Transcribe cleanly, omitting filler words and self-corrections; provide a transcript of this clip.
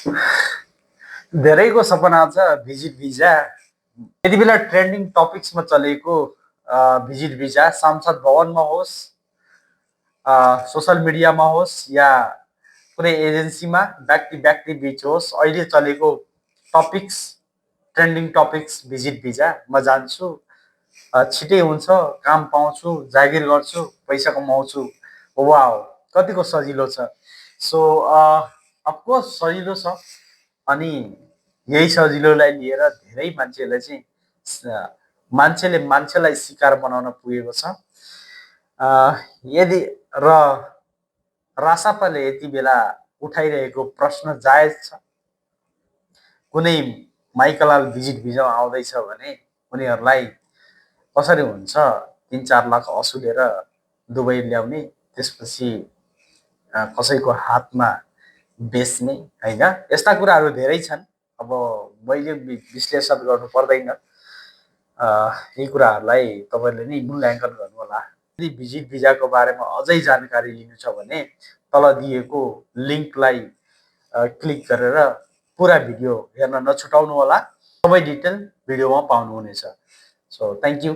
धेरैको सपना छ visit visa. यति बेला ट्रेन्डिङ टपिक्समा चलेको भिजिट भिजा संसद भवनमा होस्, सोसल मिडियामा होस् या कुनै एजेन्सीमा व्यक्ति बीच होस्, अहिले चलेको topics, trending topics visit visa. म जान्छु, छिटै हुन्छ, काम पाउँछु, जागिर गर्छु, पैसा कमाउँछु। वाउ, कतिको सजिलो छ। सो अफकोर्स सजिलो छ, अनि यही सजिलोलाई लिएर धेरै मान्छेहरूले चाहिँ मान्छेले मान्छेलाई शिकार बनाउन पुगेको छ। यदि र रासापाले यति बेला उठाइरहेको प्रश्न जायज छ। कुनै माइकलाल भिजिट भिजामा आउँदैछ भने उनीहरूलाई कसरी हुन्छ 3-4 लाख असुलेर दुबई ल्याउने, त्यसपछि कसैको हातमा बेच्ने हैन। यस्ता कुराहरू धेरै छन्। अब मैले विश्लेषण गर्नु पर्दैन। यी कुराहरूलाई तपाईहरुले नै मूल्याङ्कन गर्नु होला। यदि भिजिट भिजाको बारेमा अझै जानकारी लिनु छ भने तल दिएको लिंकलाई क्लिक गरेर पुरा भिडियो हेर्न नछुटाउनु होला। सबै डिटेल भिडियोमा पाउनुहुनेछ। So thank you.